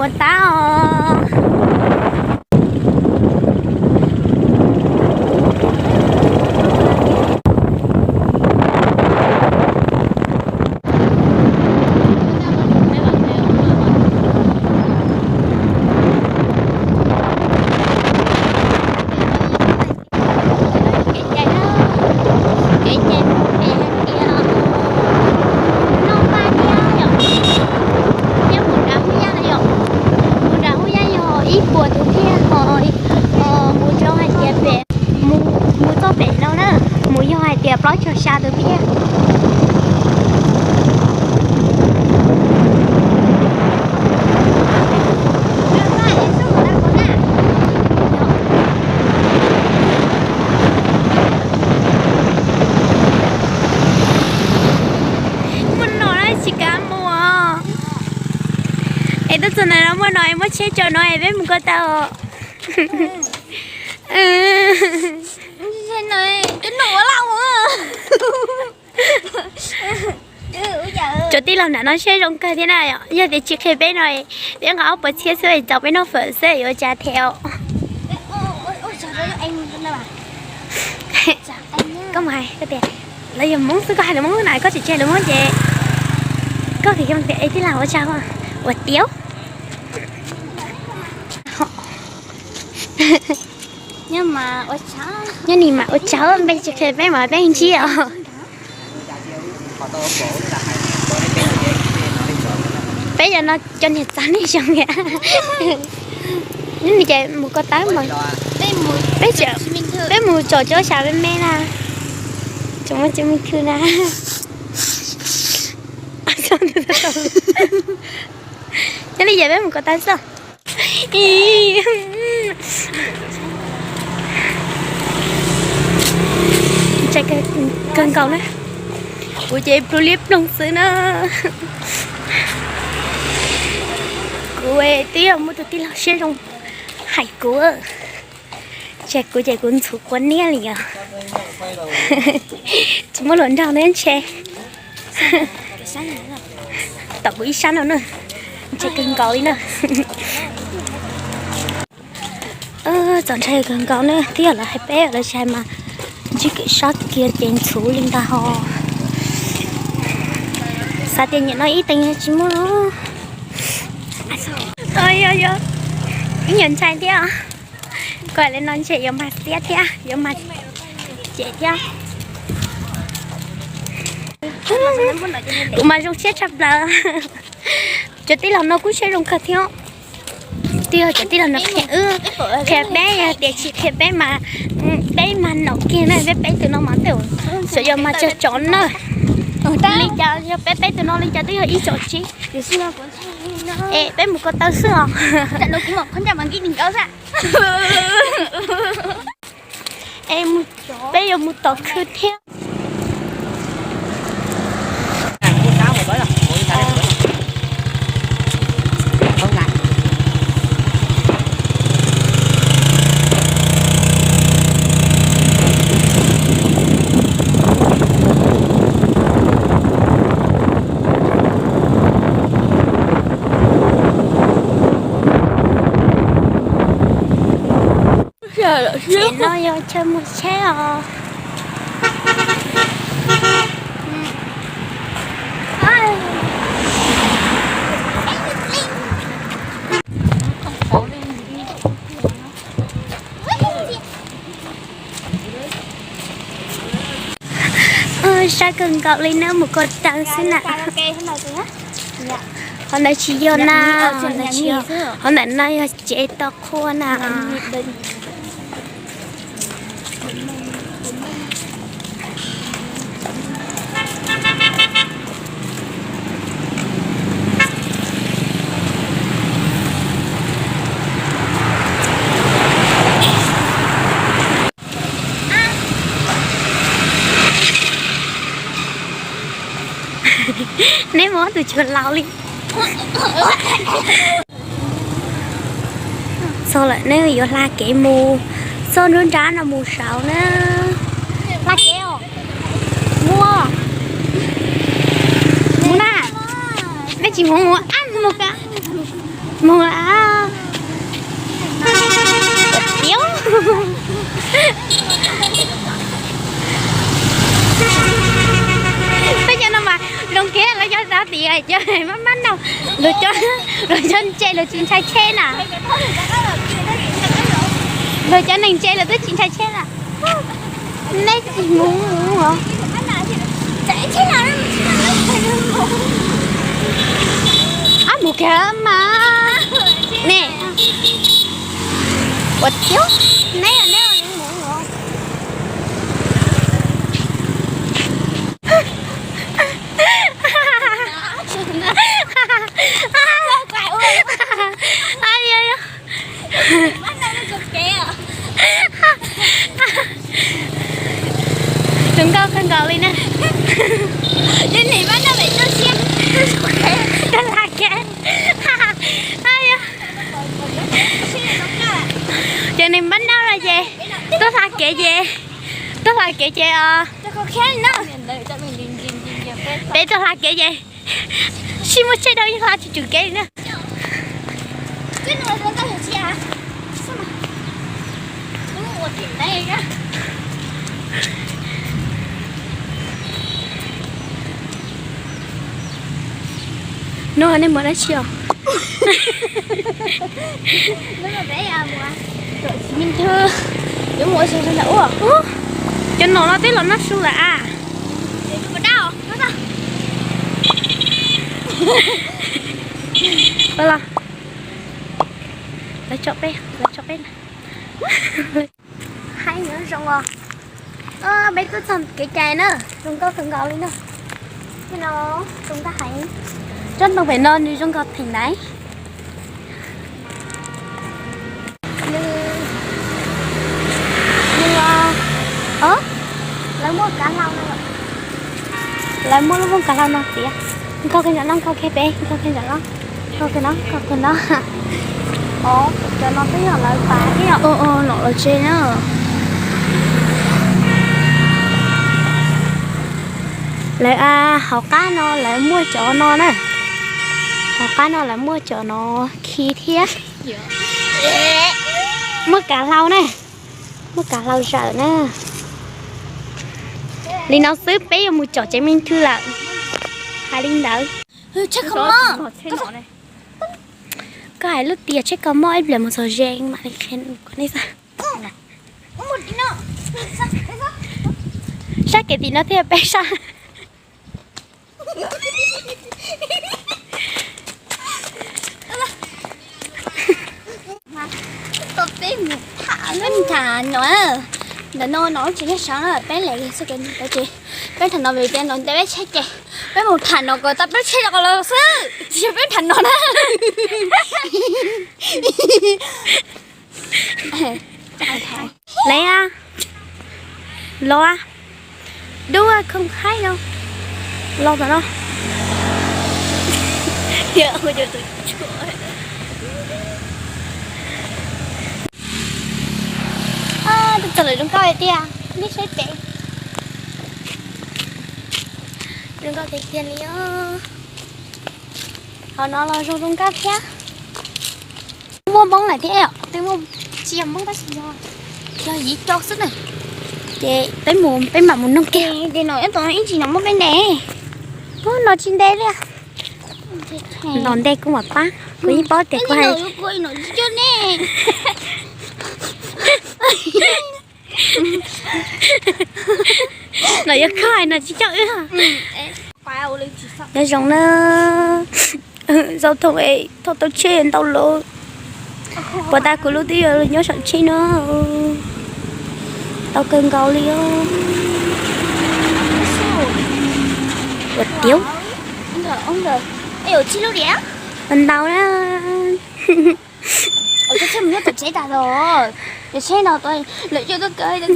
Ua tab os. Kev cai, kev cai mus pem hais tias noj vaj thiab yom, thiab mus nram Hub Yaj yom, mus nram Hub Yaj yog ib puas tus thiab ho, mus rau hais tias pem, mus txoj pem no na, mus yog hais tias plaub caug xya tus thiab. Muaj no na tsis kam mus os. Es tuaj txog ntawm no muaj no es muaj tsheb tso no es peb mus ko taw. Cov tij laug nram no tsheb zoo kawg thiab na, yog tias tsis qhia peb no, peb nqa ob puas txhiab xwb es tau peb noj fawm xwb yuav tsa them os. Koj mus hais koj tias lawv yog Hmoob xwb, koj hais lus Hmoob na, koj tsis hais lus Hmoob ces koj tias, es tij laug ua tsaug, ua tiav. Nyob nim mas ua tsaug, peb tsis qhia peb mas peb ntsib os. Peb yog no cov niag txav nej zoo. Nyob nim ces mus ko taw mas, peb mus tsom cov xyaw me me na, tsom muaj cov me khw na. Nyob li ces peb mus ko taw xwb. Ntshai kawg nkaus na. Kuv ces plhu liab ploog xwb na. Kuv twb yog muaj tus tij laug siab zoo hais kuv, tseg kuv ces kuv ntxhuv quav niab li os. Tsis muaj hluas nraug na ntshe. Tom kuv ib sab no na, ntshe kawg nkaus li na. Txaus ntshai kawg nkaus na, twb yog lawv hais peb lawv tsis hais mas ntsib kwm sab kiag ces ntxhuv li ntag ho. Xav tias nyiam no ib teev tsis muaj. Yog, ib nyuag ntshai thiab. Koj li no ntshe yuav mag xiab thiab, yuav mag cem thiab. Kuv mas zoo siab tshaj plaws. Cov tij laug no kuj siab zoo kawg thiab. Twb yog cov tij laug no qhia wb, qhia peb, yog tias tsis qhia peb mas peb mag naum kiag na, peb peb tus no mas tej zaum xyov yuav mag tsawg tsov na. Li cas yog peb peb tus no li cas twb yog ib tsoom tsib. Es peb mus ko taw xwb os. Es peb yuav mus tom khw thiab. Ces no yog chaw mus tsheb os. Saib kawg nkaus li na, mus ko taw xwb na. Qhov ntawd tsis yog na, qhov ntawd no yog tsev tau qhua na. Neb mus ob tug tsuag laus li. Txog lawm, neb yuav hla kev mus txoj nruab nrab no mus saud na. Hla kev os. Mus, mus na. Neb tsis mus mus ab mus ka, mus a. Cov mab mab no, luag cov, luag cov ntse luag tsis ntshai tsheb na. Luag cov neeg ntse luag twb tsis ntshai tsheb na. Neb tsis mus os. Ab, mus kiag mas. Ne. Ua tiag, neb, neb mus os. Zoo nkauj kawg nkaus li na. Tuaj hla kev. Cov neeg npab nab no ces tuaj hla kev ces, tuaj hla kev ces os. Peb tuaj hla kev ces sib muaj tsheb dhau yeej hla tsis tshwm kev li na. No nej mus dab tsi os? Cov nom no twb los noj su lawm a. Los, lawv tso peb, lawv tso peb na. Haib nyob zoo os. Peb tuaj txog kev cai na, zoo nkauj kawg nkaus li na. Zoo nkauj heev. Tsob ntoo pem no nws zoo nkauj theem ntaiv. Nws, nws, o, lawv muaj kav hlau no. Lawv muaj lub vooj kav hlau no tiag. Nkag kiag ntawm no, nkag kiag pem, nkag kiag ntawm no, nkag kiag no, nkag kiag no. O, cov no twb yog lawv pav thiab. O, o, nom los tsev na. Lawv a, hauv qab no lawv muaj cov no na. Hauv qab no lawv muaj cov no khi thiab. Muaj kav hlau na. Muaj kav hlau zawm na. Li no xwb peb yuav mus caum tsev me ntxhw lawm. Hais li ntawd. Koj hais lub tias tsheb kaus mom ib pliag mus txog ze mam li qhia nej. Sab kev tim no thiab peb sab. Peb tham no, ntawm no no tsis nyob sab na, peb lem txoj kev ntawd ces peb tham no vim tias no ntev peb tsheb ces peb mus tham no kom tau peb tsheb los xwb, tsis yog peb tham no na. Lawv a, los a, dub khoom haib no, los tom no. Twb txog lawm, zoo nkauj tiag, nej saib pem. Zoo nkauj tiag tiag li os. Hauv no los zoo zoo nkauj thiab. Muaj Hmoob lawm thiab, twb muaj, tsis yog Hmoob tab sis yog, yog Yiv Cau xwb na. Ces peb mus, peb mam mus noog kiag. Ces no ib tsoom ib tsis no muaj peb ntes. Ub, no tsis ntes li. Los ntes kuv mam pab, kuv yeej paub tias kuv hais. No yog koj hais no tsis coj wb. Nyob zoo na. Zau thooj es thauj tau tsheb ntau lawm. Puas tas kuv lub twb yuav nyob saum tsheb no. Tau kawg nkaus li os. Ua tiav. Ntau na. Ua tsheb mus nyob tom tsev tas los, cov tsheb no lawv coj tuaj kaw, tuaj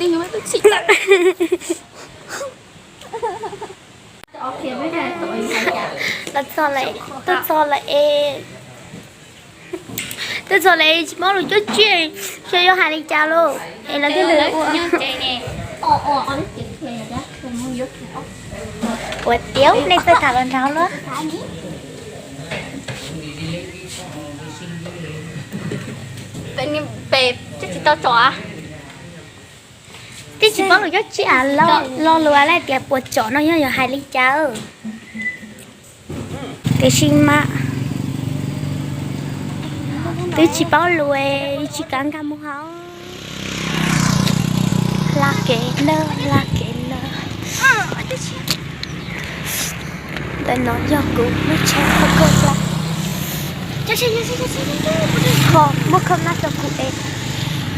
txog lawm es, tuaj txog lawm es tsis paub lus cuab tsiaj, xyov yuav hais li cas lauj, es lawv thiaj li ua. Ua tiav, nej txawj tham los nraug luaj. Peb tsis tau tsom. Twb tsis paub lus cuab tsiaj, lo lus hais tias puas tsom no yog yuav hais li cas. Tiam sis mas twb tsis paub lus, tsis kam nkag mus hauv. Hla kev ntag, hla kev ntag. Ntawm no yog kuv lub tsheb khawb koj plaub. Ho muab khawb mab rau kuv es. Tsis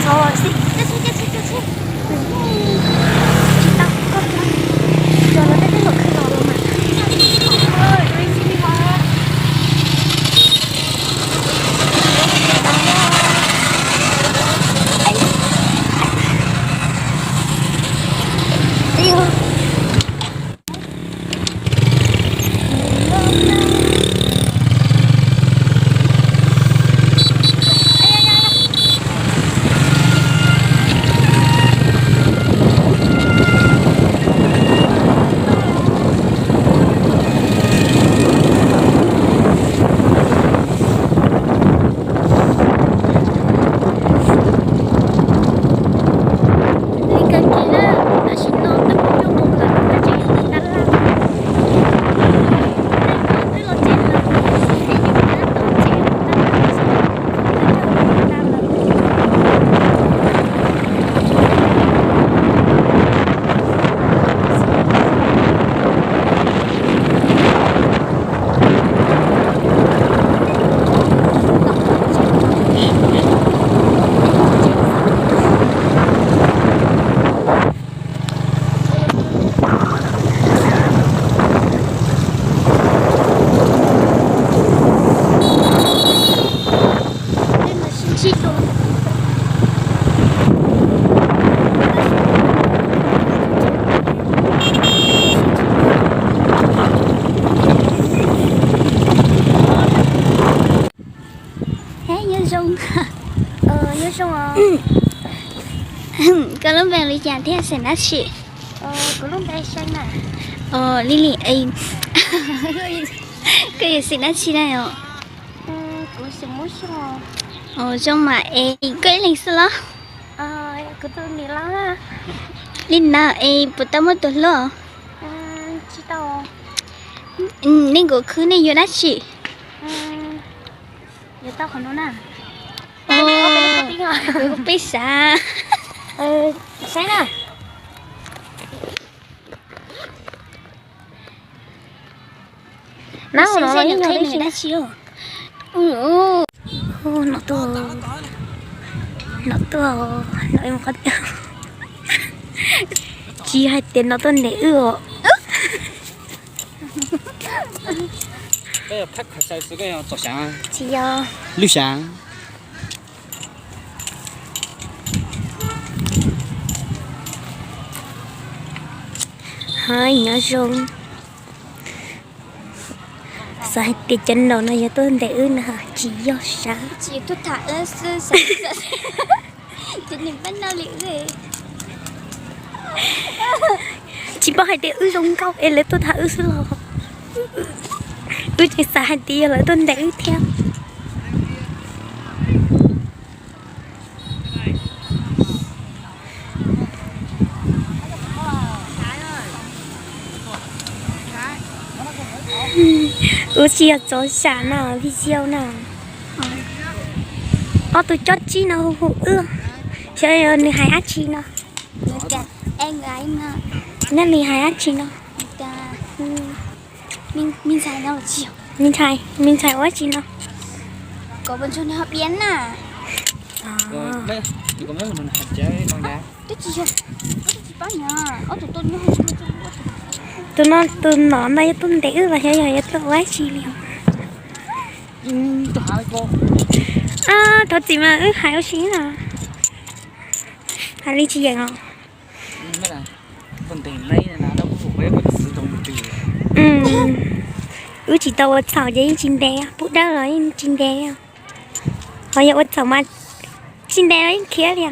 tau, koj tso los tej teb los khwb los los mas. Li kag kiag na, tam sim no twb mus cuaj moos lawm, tab tseem tab laj. Twb los tsev lawm, es yus tab tom tsev tab laj. Nyob zoo, nyob zoo os. Koj lub npe li cas thiab xeem dab tsi? Kuv lub npe Xeeb na. Lili, koj yog xeem dab tsi na os? Kuv xeem Hmoob Xyooj. Zoo mas es koj ib leeg xwb los? Kuv tus niam laus. Li ntawd es puas tau muaj tus hlub? Tsis tau. Nej nkawd khwv nej yuav dab tsi? Yuav tau qhov no na. Peb xav. Saib na. Nab no los yeej yog dab tsi? No tuaj, no tuaj, no qhov, tsis hais tias no tuaj ntes wb os. Tsis yog. Lwj xav. Hais nyob zoo. Xav hais tias cov nraum no yog tuaj ntes wb na, tsis yog sas. Tsis paub hais tias wb zoo nkauj es lawv tuaj tham wb xwb los. Wb tseem xav hais tias yog lawv tuaj ntes wb thiab. Wb tsis yog txov sam na, video na. Ob tug cob tsib no hu hu wb, xyov nws hais dab tsi no. Neb nws hais dab tsi no? Me ntxhais, me ntxhais ua dab tsi no? Tus no, tus no no yog tuaj ntes wb los xyov yog yog tuaj ua dab tsi li. Thov txim mas wb hais ua si na. Hais li tsis yeem os. Wb tsis tau ua txhaum ces yeej tsis ntes, pub dawb los yeej tsis ntes. Ho yog ua txhaum mas tsis ntes los yeej khiav li.